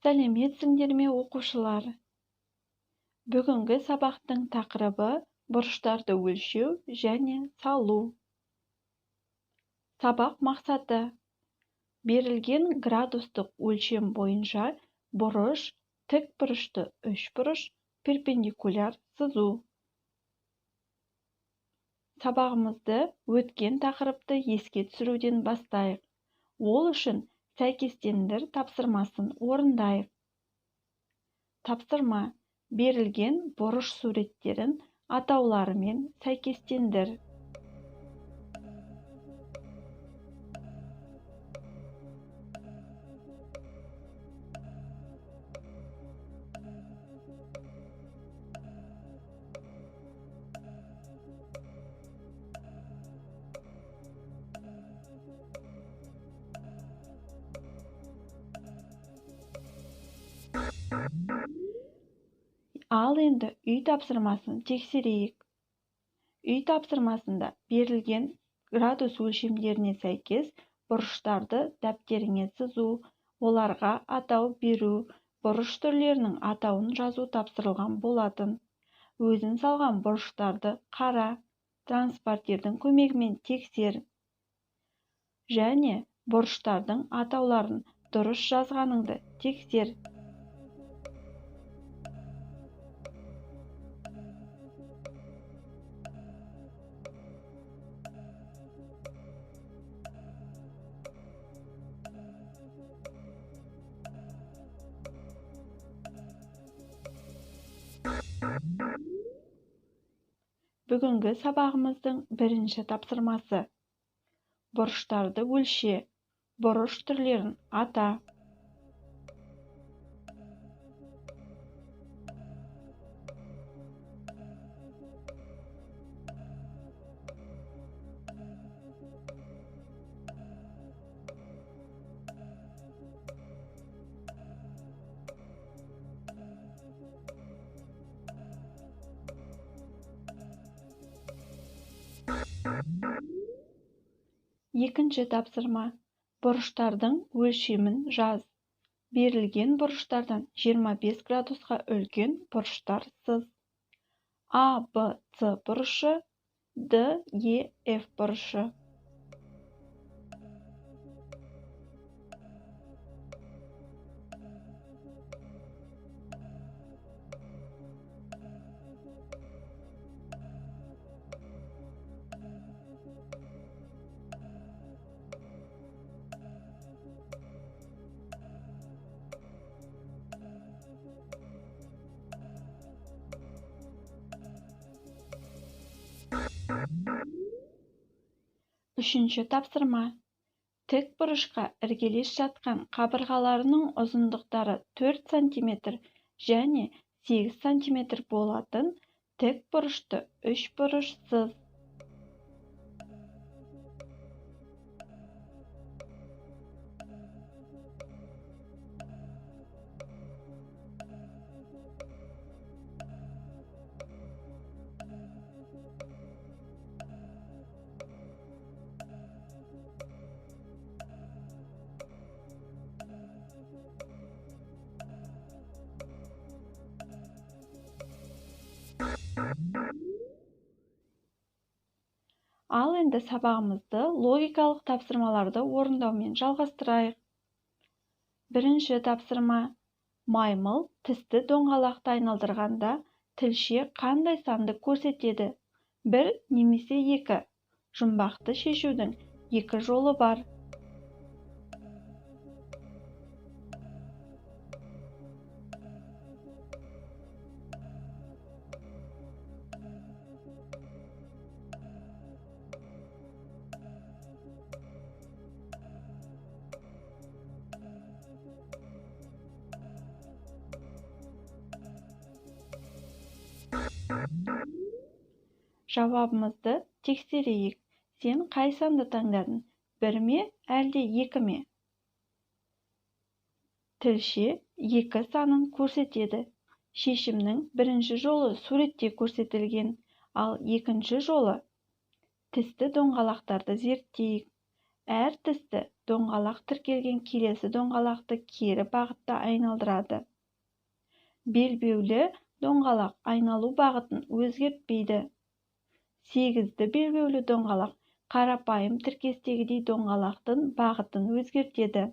Сәлеметсіңдер ме, оқушылар? Бүгінгі сабақтың тақырыбы бұрыштарды өлшеу және салу. Сабақ мақсаты: берілген градустық өлшем бойынша бұрыш, тік бұрышты үшбұрыш, перпендикуляр сызу. Сабағымызды өткен тақырыпты еске түсіруден бастайық. Ол үшін сәйкестендір тапсырмасын орындайық. Тапсырма: берілген бұрыш суреттерін атауларымен сәйкестендір. Ал енді үй тапсырмасын тексерейік. Үй тапсырмасында берілген градус өлшемдеріне сәйкес бұрыштарды дәптеріңе сызу, оларға атау беру, бұрыш түрлерінің атауын жазу тапсырылған болатын. Өзің салған бұрыштарды қара, транспортердің көмегімен тексер және бұрыштардың атауларын дұрыс жазғаныңды тексер. Бүгінгі сабағымыздың бірінші тапсырмасы: бұрыштарды өлше, бұрыш түрлерін ата. Екінші тапсырма: бұрыштардың өлшемін жаз. Берілген бұрыштардан 25 градусқа үлкен бұрыштар сыз. А, Б, С бұрышы, Д, Е, Ф бұрышы. Үшінші тапсырма: тік бұрышқа іргелес жатқан қабырғаларының ұзындықтары 4 см және 8 см болатын тік бұрышты үшбұрыш сыз. Ал енді сабағымызды логикалық тапсырмаларды орындаумен жалғастырайық. Бірінші тапсырма: маймыл тісті доңғалақты айналдырғанда тілше қандай санды көрсетеді? 1 немесе 2. Жұмбақты шешудің екі жолы бар. Жауабымызды тексерейік. Сен қай санды таңдадың? 1 ме, әлде 2 ме? Тілше 2 санын көрсетеді. Шешімнің бірінші жолы суретте көрсетілген, ал екінші жолы тісті доңғалақтарды зерттейік. Әр тісті доңғалақ тіркелген келесі доңғалақты кері бағытта айналдырады. Белбеулі доңғалақ айналу бағытын өзгертпейді. Сегізді белбеулі доңғалақ қарапайым тіркестегідей доңғалақтың бағытын өзгертеді.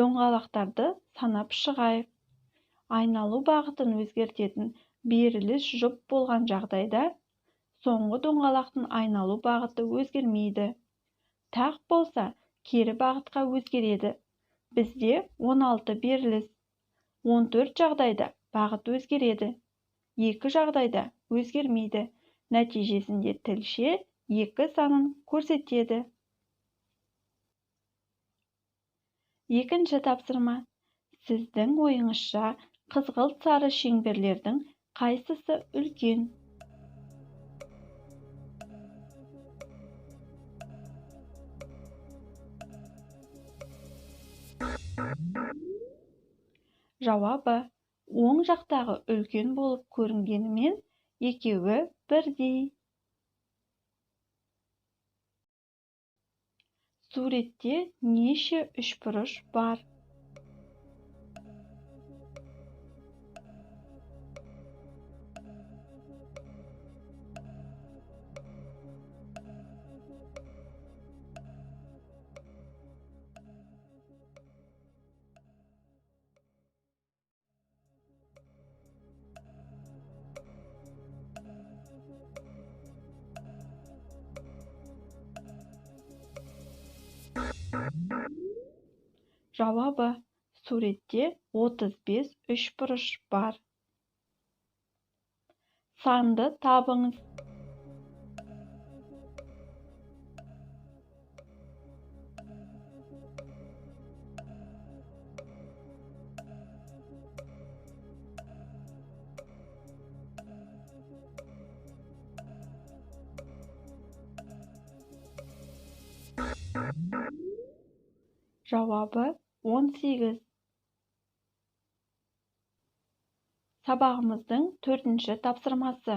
Доңғалақтарды санап шығайық. Айналу бағытын өзгертетін беріліс жұп болған жағдайда соңғы доңғалақтың айналу бағыты өзгермейді. Тақ болса, кері бағытқа өзгереді. Бізде 16 беріліс. 14 жағдайда бағыт өзгереді. 2 жағдайда өзгермейді. Нәтижесінде тілше 2 санын көрсетеді. Екінші тапсырма. Сіздің ойыңызша қызғылт сары шеңберлердің қайсысы үлкен? Жауабы: оң жақтағы үлкен болып көрінгенімен, екеуі бірдей. Суретте неше үшбұрыш бар? Жауабы: суретте 35 үшбұрыш бар. Санды табыңыз. Жауабы: 18. Сабағымыздың төртінші тапсырмасы.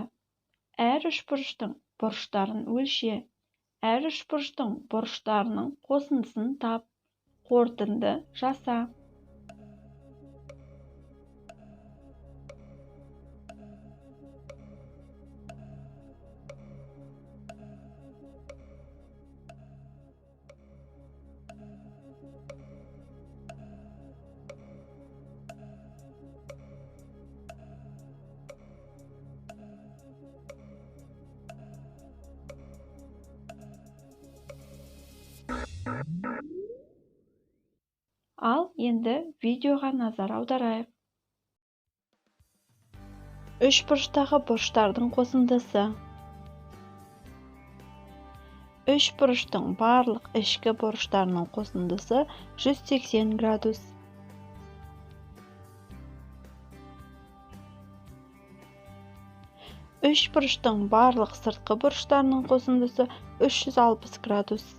Әр үшбұрыштың бұрыштарын өлше. Әр үшбұрыштың бұрыштарының қосындысын тап. Қорытынды жаса. Ал енді видеоға назар аударайық. Үшбұрыштағы бұрыштардың қосындысы. Үшбұрыштың барлық ішкі бұрыштарының қосындысы 180 градус. Үшбұрыштың барлық сыртқы бұрыштарының қосындысы 360 градус.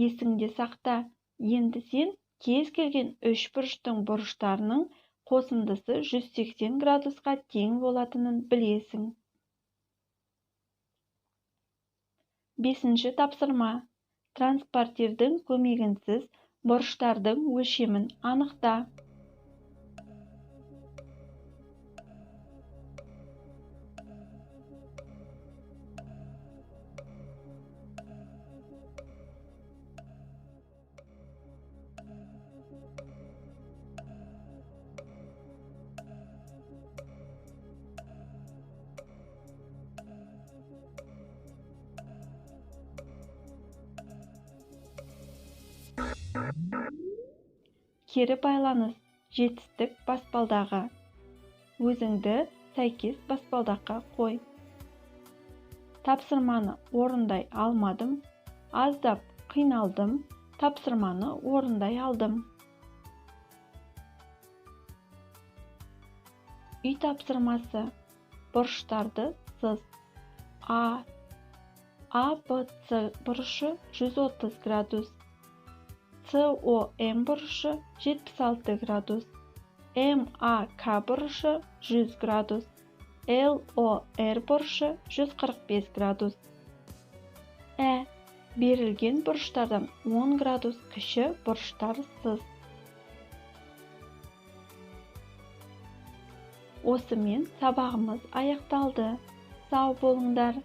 Есіңде сақта, енді сен кез келген үшбұрыштың бұрыштарының қосындысы 180 градусқа тең болатынын білесің. Бесінші тапсырма. Транспортирдің көмегінсіз бұрыштардың өлшемін анықта. Кері байланыс жетістік баспалдағы. Өзіңді сәйкес баспалдаққа қой. Тапсырманы орындай алмадым, аздап қиналдым, тапсырманы орындай алдым. Үй тапсырмасы. Бұрыштарды сыз. А, А, Б, С бұрышы 130 градус. СОМ бұрышы 76 градус, МАК бұрышы 100 градус, ЛОР бұрышы 145 градус. Ә. Берілген бұрыштардан 10 градус кіші бұрыштар сыз. Осымен сабағымыз аяқталды. Сау болыңдар.